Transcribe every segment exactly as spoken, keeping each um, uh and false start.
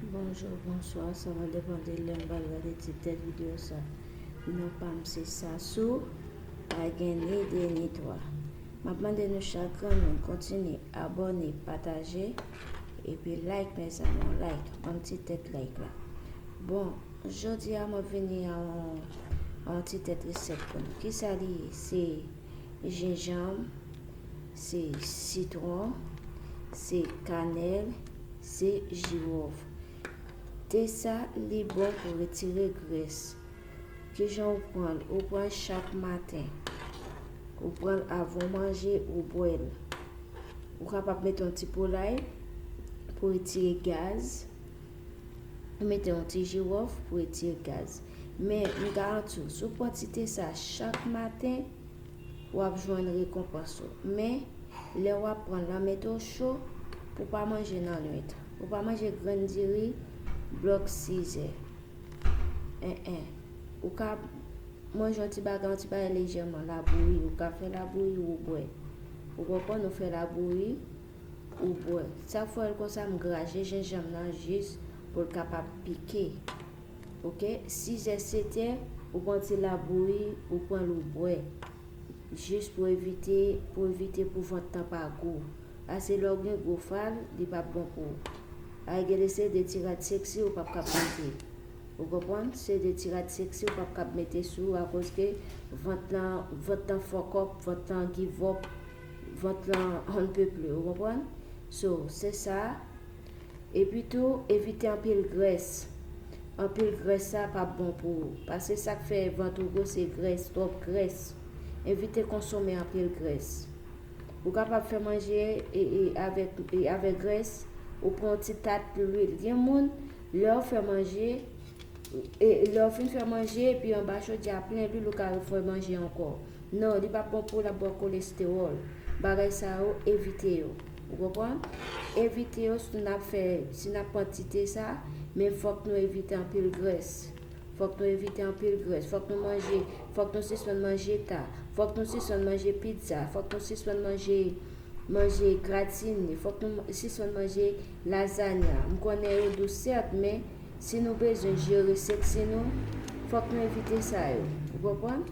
Bonjou, bonswa, sa va depann de lè m pral gade ti tèt videyo sa. Non pa m se Sasou, pa gen ni de ni twa. M ap mande nou chak granmoun kontinye abòne, pataje, epi like, mezanmi, yon like, yon ti tèt like la. Bon, jodi a mwen vini a yon, a yon ti tèt resèt pou nou. Kisa li ye? Se jenjanm, se sitwon, se kanèl, se jiwòf. Te sa, li bon pou retire grès. Kijan ou pran l? Ou pran l chak maten. Ou pran l avan w manje, ou bwè l. Ou kapab mete yon ti po lay pou retire gaz. Ou mete yon ti jiwòf pou retire gaz. Men, m garanti w, si w pran ti te sa chak maten, w ap jwenn rekonpans ou. Men, lè w ap pran l, mete w cho pou w pa manje nan nwit. Pou w pa manje grenn diri blòk sizè. En, en. Ou ka manje yon ti bagay, yon ti bagay lejèman, labouyi. Ou ka fè labouyi, ou bwè. Ou konprann? Ou fè labouyi, ou bwè. Sa k fè l konsa, m graje jenjanm nan jis pou l kapab pike. Oke? Sizè, setè, ou pran ti labouyi, ou pran l, ou bwè. Jis pou evite, pou evite pou vant lan pa gwo. Paske lè w gen gwo fal, li p ap bon pou ou. Ay gen de se de ti rad seksi ou p ap kab mete. Ou konprann? Se de ti rad seksi ou p ap kab mete sou ou akoz ke vant lan, vant lan fuck up, vant lan give up, vant lan on ne peut plus, ou konprann? So, se sa. Epi tou, evite anpil grès. Anpil grès sa p ap bon pou ou. Paske sa k fè vant ou gwo se grès, twòp grès. Evite konsome anpil grès. Ou kapab fè manje e, e, avèk, e, avèk grès. Ou pran yon ti tat lwil. Gen moun, lè w fè manje, e, lè w fin fè manje, epi anba chodyè a plen lwil, ou ka refè manje ankò. Non, li p ap bon pou ou, l ap ba w kolestewòl. Bagay sa yo, evite yo. Ou konprann? Evite yo si n ap fè, si n ap pran ti te sa, men fòk nou evite anpil grès. Fòk nou evite anpil grès. Fòk nou manje, fòk nou sispann manje ta. Fòk nou sispann manje pizza. Fòk nou sispann manje, manje gratine. Fòk nou sispann manje lazanya. M konnen yo dous sèt, men si nou bezwen jere seksi nou, fòk nou evite sa yo. Ou konprann?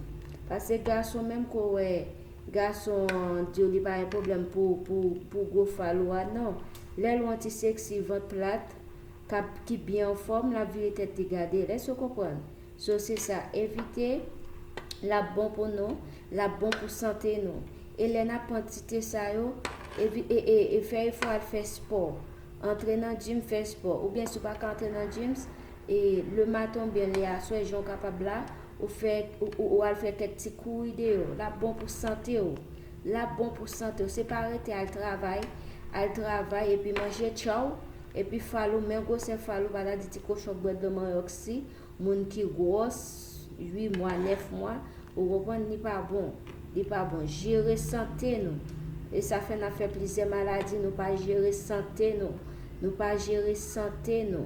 Paske gason menm ko wè, gason an di w li pa gen pwoblèm pou, pou, pou gwo fal ou a, non. Lè l wè yon ti seksi, vant plat, k ap, ki byen anfòm, l ap vire tèt li gade l. Èske w konprann? So, se sa, evite, l ap bon pou nou, l ap bon pou sante nou. E lè n ap pran ti te sa yo, evi-, e, e, e fè efò al fè spò. Antre nan gym, fè spò. Oubyen si w pa ka antre nan gym, e lematen oubyen lè aswè, jan w kapab la, ou fè, ou, ou, ou al fè kèk ti kouri deyò. L ap bon pou sante w. L ap bon pou sante w. Se pa rete al travay, al travay epi manje tchaw, epi fal ou, men gwosè fal ou, pa ta di ti kochon bwè dlo manyòk si, moun ki gwòs, uit mwa, nèf mwa, ou konprann, li pa bon. Li pa bon. Jere sante nou. E sa fè n ap fè plizyè maladi, nou pa jere sante nou. Nou pa jere sante nou.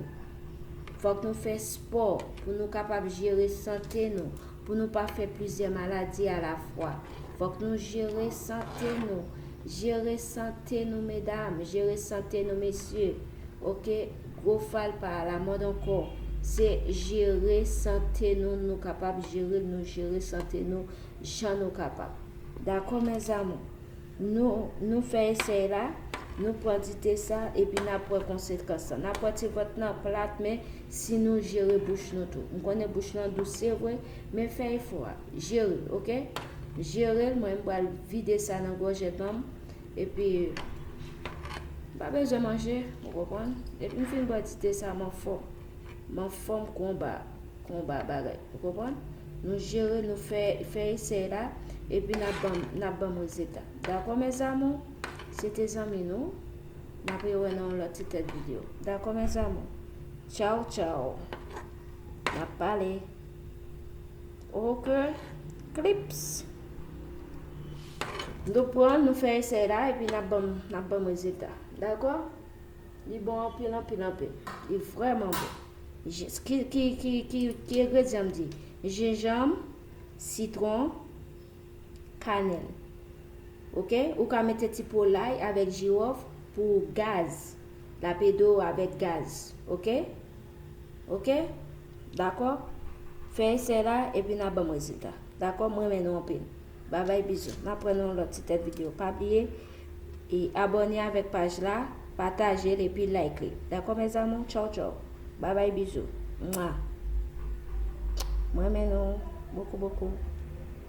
Fòk nou fè spò pou nou kapab jere sante nou, pou nou pa fè plizyè maladi alafwa. Fòk nou jere sante nou. Jere sante nou, medam. Jere sante nou, mesye. Oke? Gwo fal pa alamòd ankò. Se jere sante nou, nou kapab jere l, nou jere sante nou jan nou kapab. Dakò, mes amours? Nou, nou fè esèy la, nou pran ti te sa, epi n ap wè konsekans lan. N ap wè ti vant lan plat, men si nou jere bouch nou tou. M konnen bouch lan dous, se vre, men fè efò a. Jere l, oke? Jere l, mwen m pral vide sa nan gòjèt an m, epi m pa bezwen manje, ou konprann? Depi m fin bwè ti te sa, m anfòm. M anfòm konba. Konba bagay. Ou konprann? Nou jere, nou fè, fè esèy la, epi n ap ban, n ap ban m rezilta. Dakò, mes amours? Se te zanmi nou. N ap rewè nan yon lòt ti tèt videyo. Dakò, mes amours? Tchaw, tchaw. N ap pale. Oke. Clips. Nou pran, nou fè esèy la, epi n ap ban m, n ap ban m rezilta. Dakò? Li bon anpil, anpil, anpil. Li vrèman bon. Je-, ki, ki, ki, ki, ki engredyan m di? Jenjanm, sitwon, kanèl. Oke? Ou ka mete ti po lay avèk jiwòf pou gaz. L ap ede w avèk gaz. Oke? Ok? Dakò? Fè esèy la epi n a ban m rezilta. Dakò? M renmen nou anpil. Babay, bizou. N ap wè nan yon lòt ti tèt videyo. Pa bliye e abòne avèk paj la, pataje l epi like li. Dakò, mes amours? Tchaw, tchaw. Babay, bizou. Mwa. M renmen nou bokou, bokou.